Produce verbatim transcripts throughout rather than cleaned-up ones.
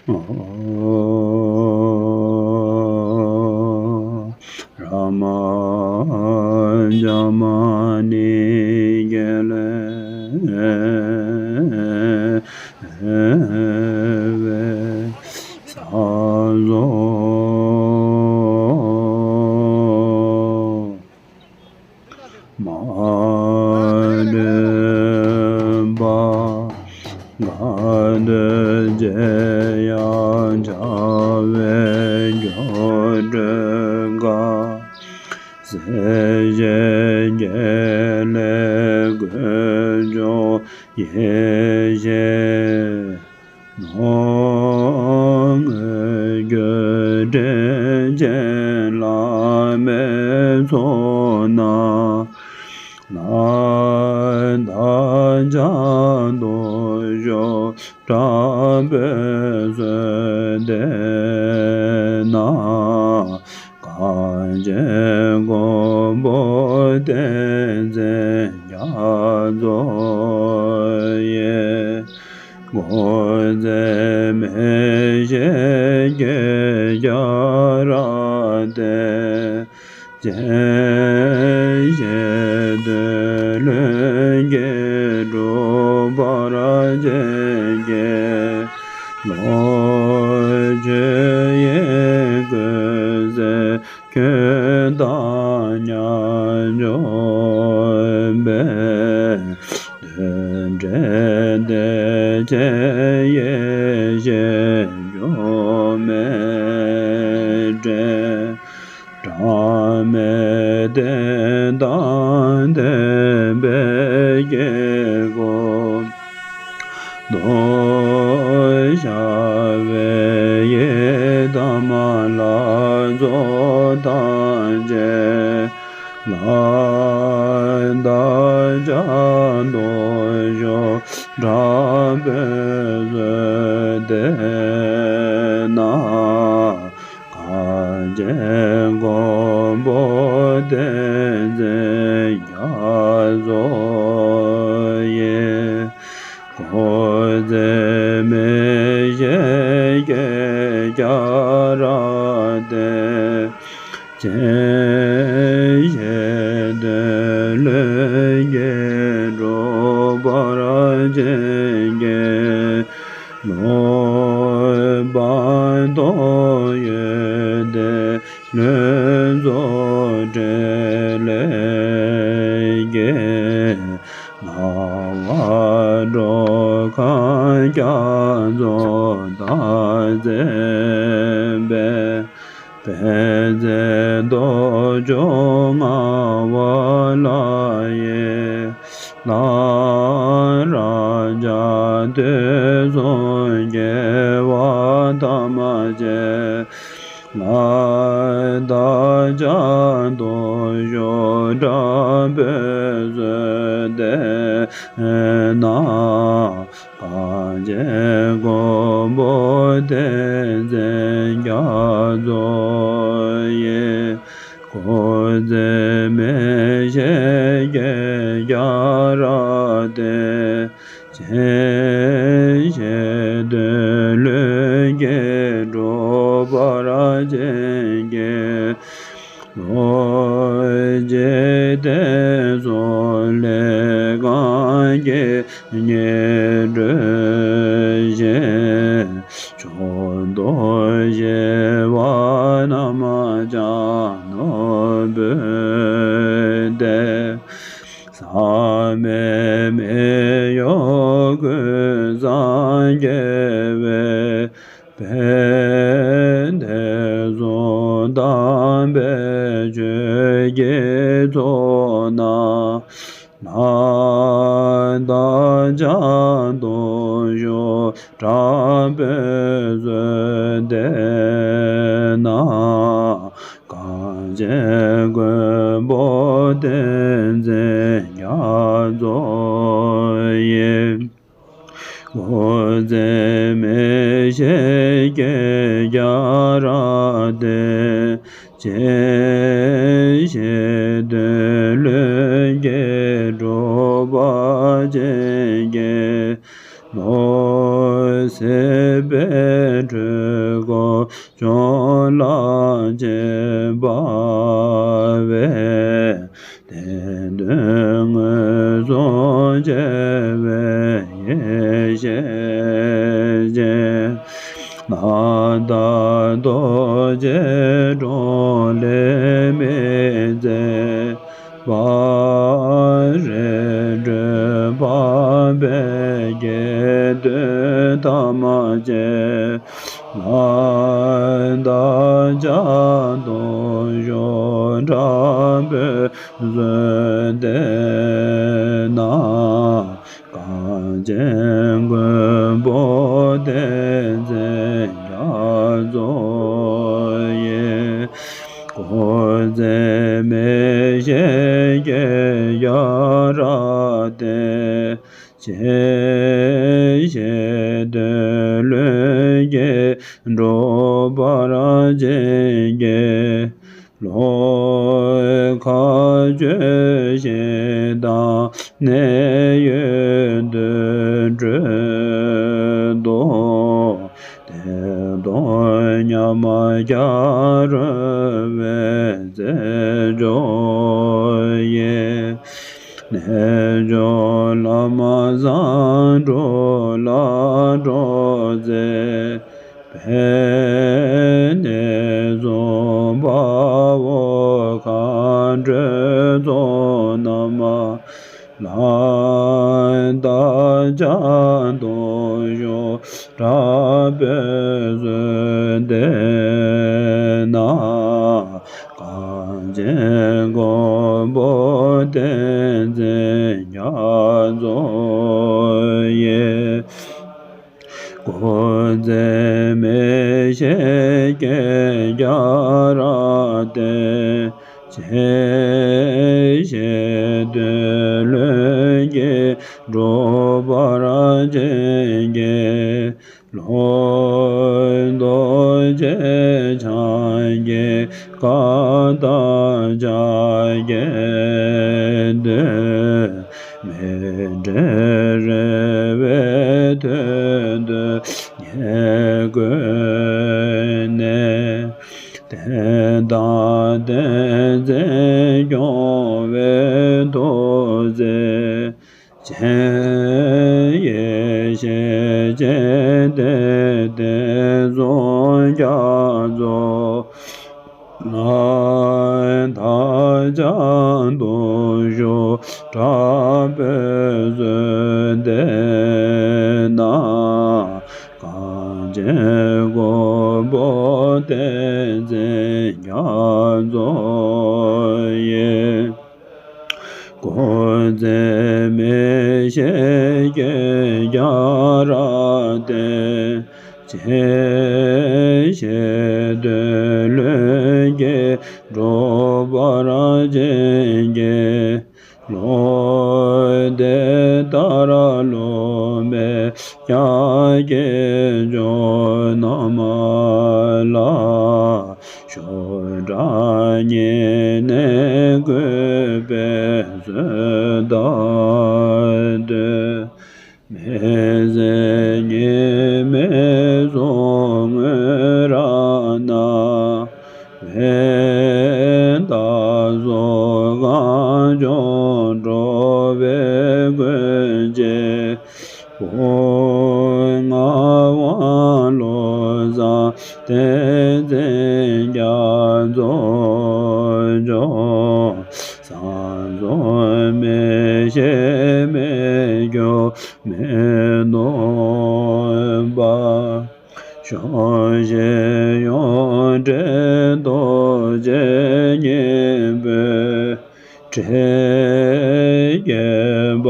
ར་མ་ཛ་མ་ཎི་གེ་ལེ་བེ་ས་ཛོ། མ་ལུས་པ་ག་དུས་བྱེད་ཡང་བྱ་བའི་རྒྱུར་གྲོལ་དཀའ། སྲིད་ཞིའི་དཀྱིལ་ལས་ཀུན་འབྱུང་ཡེ་ཤེས། ནོར་དངོས་རྒྱུ་དྲིན་ཅན་བླ་མའི་ཚོགས་རྣམས་ལ། བདག་ཅག་སྟོབས་ཤུགས་དྲག་པོས་གསོལ་འདེབས་ན། གངས་ཅན་མགོན་པོ་བསྟན་འཛིན་རྒྱ་མཚོ་ཡི། འགོག་བཙན་མི་ཤེས་ཀྱི་རྒྱ་ར་ཏེ། ཅན་ཞི་བདེ་ལྷུན་གྱིས་གྲུབ་པར་བྱིན་གྱིས་རློབས། ཆོས་དབྱིངས་ཀུན་གསལ་ཁྱོད་དང་མཉམ་འབྱོར་པའི། མཐུན་སྒྲིལ་བདེ་ཆེན་ཡེ་ཤེས་འགྱུར་མེད་འདྲེན། གྲངས་མེད་བསྟན་དང་བསྟན་པའི་དཀྱིལ་འཁོར། གདུལ་བྱ་བའི་ཡི་དམ་ལྷ་ཚོགས་ཐམས་ཅད་ལ། བདག་ཅག་སྟོབས་ཤུགས་དྲག་པོས་གསོལ་འདེབས་ན། གངས་ཅན་མགོན་པོ་བསྟན་འཛིན་རྒྱ་མཚོ་ཡི། འགོག་བཙན་མི་ཤེས་ཀྱི་རྒྱ་ར་ཏེ། ཅན་ཞི་བདེ་ལྷུན་གྱིས་གྲུབ་པར་བྱིན་གྱིས་རློབས། སྤངས་རྟོགས་ཡོན་ཏན་ལྷུན་རྫོགས་ཕྲིན་ལས་ཀྱིས། སྣང་བ་འགྲོ་ཁམས་རྒྱ་མཚོ་དང་མཚན་པའི། དཔལ་བརྩེགས་རྡོ་རྗེ་ངག་དབང་ལྷ་ཡི་ལྷ། རབ་འབྱམས་དུས་གསུམ་རྒྱལ་བ་ཐམས་ཅད་ལ། བདག་ཅག་སྟོབས་ཤུགས་དྲག་པོས་གསོལ་འདེབས་ན། གངས་ཅན་མགོན་པོ་བསྟན་འཛིན་རྒྱ་མཚོ་ཡི། འགོག་བཙན་མི་ཤེས་ཀྱི་རྒྱ་ར་ཏེ། ཅན་ཞི་བདེ་ལྷུན་གྱིས་གྲུབ་པར་བྱིན་གྱིས་རློབས། འཇིག་རྟེན་གསུམ་ལས་གང་གིས་སྙིགས་འགྲོ་ཞིང་། བྱོག་ལྟོགས་ཞི་བ་རྣམས་ཀྱང་ནོར་བུས་འདེབས། ཟག་མེད་མི་གཡོ་ཀུན་བཟང་རྒྱལ་བའི་དཔལ། དུས་གསུམ་དམ་པའི་ཆོས་ཀྱི་ཚོགས་རྣམས་ལ། བདག་ཅག་སྟོབས་ཤུགས་དྲག་པོས་གསོལ་འདེབས་ན། གངས་ཅན་མགོན་པོ་བསྟན་འཛིན་རྒྱ་མཚོ་ཡི། འགོག་བཙན་མི་ཤེས་ཀྱི་རྒྱ་ར་ཏེ། ཅན་ཞི་བདེ་ལྷུན་གྱིས་གྲུབ་པར་བྱིན་གྱིས་རློབས། སྲིད་པའི་འཁྲུལ་ སྦྱོར་ལ་བྱེད་པ་བས། དེ་དོན་མངོན་སུམ་འཆད་པའི་ཡེ་ཤེས་ཀྱིས། ནཱ་ད་རྡོ་རྗེ་གྲོ་ལེ་མི་བརྫི་བ་རེ། སྤྲོས་པ་འབེབས་ཀྱི་བདུད་ཐ་མ་ཆེ་ལ་བདག་ཅག་སྟོང་ཤོར་དྲག་པོས་གཟོད་བསྟེན་ན། གངས་ཅན་མགོན་པོ་བསྟན་འཛིན་རྒྱ་མཚོ་ཡི། འཁོར་འཛིན་མི་ཤེས་ཀྱི་ཡ་རབས་དེ། ཆེ་ཞེ་འདོད་ལྷུན་གྱིས་འགྲོ་བར་བྱེད་ཀྱི། ལྷོའི་མཁའ་སྤྱོད་ཞིང་དང་གནས་ཡུལ་དུར་ཁྲོད་དུ། བདེ་སྟོང་ཉམས་བརྒྱ་རོལ་པའི་རྩེ་སྦྱོར་ཡི། རྣལ་འབྱོར་བླ་མ་བཟང་དྲུག་ལ་གྲོགས་མཛད་པའི་གནས་སུ་དཔའ་བོ་མཁའ་འགྲོའི་ཚོགས་རྣམས་ལ། བདག་ཅག་སྟོང་ཤོར་དྲག་པོས་གཟོད་བསྟེན་ན། གངས་ཅན་མགོན་པོ་བསྟན་འཛིན་རྒྱ་མཚོ་ཡི། འཁོར་འཛིན་མི་ཤེས་ཀྱི་རྒྱ་རབས་དེ། ཆེ་ཞེ་འདོད་ལྷུན་གྱིས་འགྲོ་བར་བྱེད་ཀྱི། ལྷོའི་རྡོ་རྗེ་འཆང་གི་བཀའ་དང་ཕྱག་རྒྱའི་མདུན། མི་འབྲལ་རེ་བའི་དོན་དུ་ཉེར་བསྐོས་ནས། བསྟན་དང་བསྟན་འཛིན་སྐྱོང་བའི་ཐུགས་རྗེ་ཅན། ཡེ་ཤེས་ཀྱི་གཏེར་སྟོན་གསུང་རྒྱ་མཚོ་ལ། བདག་ཅག་སྟོང་ཤོར་དྲག་པོས་གཟོད་བསྟེན་ན། གངས་ཅན་མགོན་པོ་བསྟན་འཛིན་རྒྱ་མཚོ་ཡི། འཁོར་འཛིན་མི་ཤེས་ཀྱི་རྒྱ་རབས་དེ། ཆེ་ཞེ་འདོད་ལྷུན་གྱིས་འགྲོ་བར་བྱེད་ཀྱི། ལྷོ་འདི་ལྟར་ལྷོ་མི་རྒྱ་གི་ལྗོངས་རྣམས་ལ། ཤོར་དྲག་ཉེ་གནས་བཀོད་པའི་གཟོད་བདག་འདོད། མི་ཟད་ཉི་མའི་གཟུགས་བརྙན་རབ་སྣང་བའི། བདག་སོགས་གངས་ལྗོངས་འགྲོ་བའི་མགོན་གྱི་བུ། ངག་དབང་བློ་བཟང་བསྟན་འཛིན་རྒྱ་མཚོ་མཆོག། བཟང་བཟོ་མི་ཤེས་མི་འགྱུར་མི་ནོར་བ། ཕྱོགས་བཞིར་ཡོངས་བསྒྲིལ་རྡོ་རྗེ་སྙིང་པོའི་གྲས། བསྐལ་པ་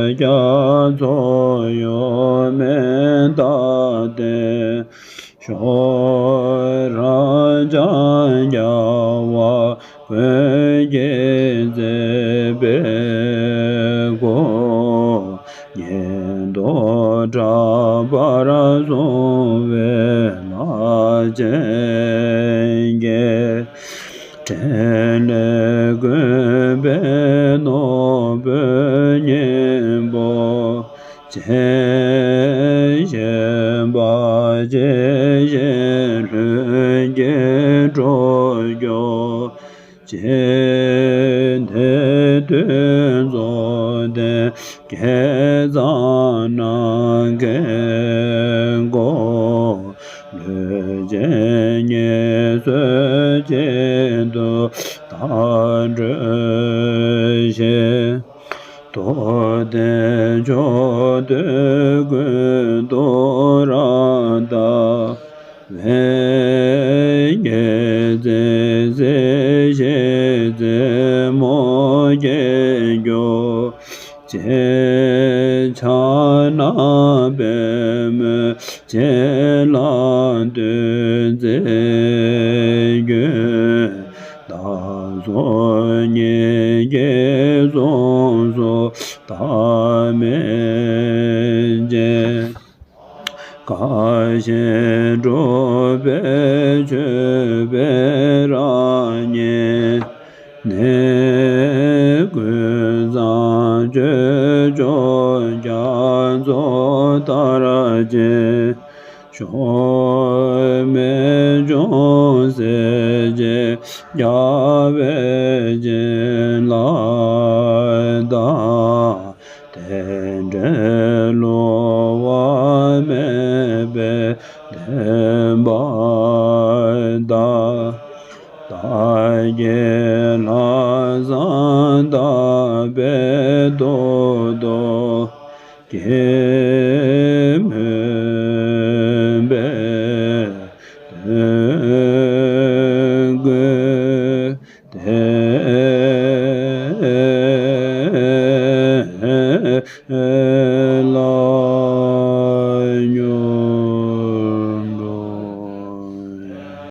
རྒྱ་མཚོ་གཡོ་མེད་རྟག་བརྟན་ཕྱོགས། རབ་འབྱམས་རྒྱལ་བ་ཀུན་གྱིས་གཙོས་པའི་སྐུ། ཉན་ཐོས་གྲགས་པར་གསུངས་པའི་ལྷ་ཆེན་གྱི། ཕྲིན་ལས་བཀོད་པའི་ནོར་བུའི་སྙིང་པོ་ཅན། ཞེན་པ་ཇི་བཞིན་ལྷུན་ གྱི་འགྲོ་རྒྱུ། ཅི་སྟེ་དུས་རྫོགས་ལྡན་བསྐལ་བཟང་ནམ་མཁའི་མགོན། ལུས་ཅན་ངལ་གསོའི་ཆེད་དུ་བདག་བགྲོད་ཤིང་། རྡོ་རྗེ་མཆོག་ཏུ་ཀུན་ཏུ་ར་བཏགས་པའི། རྒྱལ་མཚན་སྲིད་ཞིའི་རྩེ་མོ་རྒྱལ་གྱུར་ཅིང་། ཕྱག་ན་པདྨོ་ཅིག་ལ་སྟོན་མཛད་ཀྱི། བདག་སོགས་ཉིད་ཀྱིས་གསུང་གསོལ་བདག་སྨོད་ཅིང་། དགའ་བཞིན་སྒྲུབ་པའི་མཆོད་པའི་རང་བཞིན་ནི། ཀུན་བཟང་སྤྱོད་མཆོག་རྒྱ་མཚོ་ལྟར་ཆེ། གཞོམ་མེད་ཅུང་ཟད་ཅིག་རྒྱལ་བས་བྱིན་བརླབས་དང་། དེ་འདྲའི་བསླུ་བ་མེད་པའི་བདེན་པ་དང་། བདག་གི་ལྷག་བསམ་དག་པས་ཐུགས་རྡོ་རྗེ།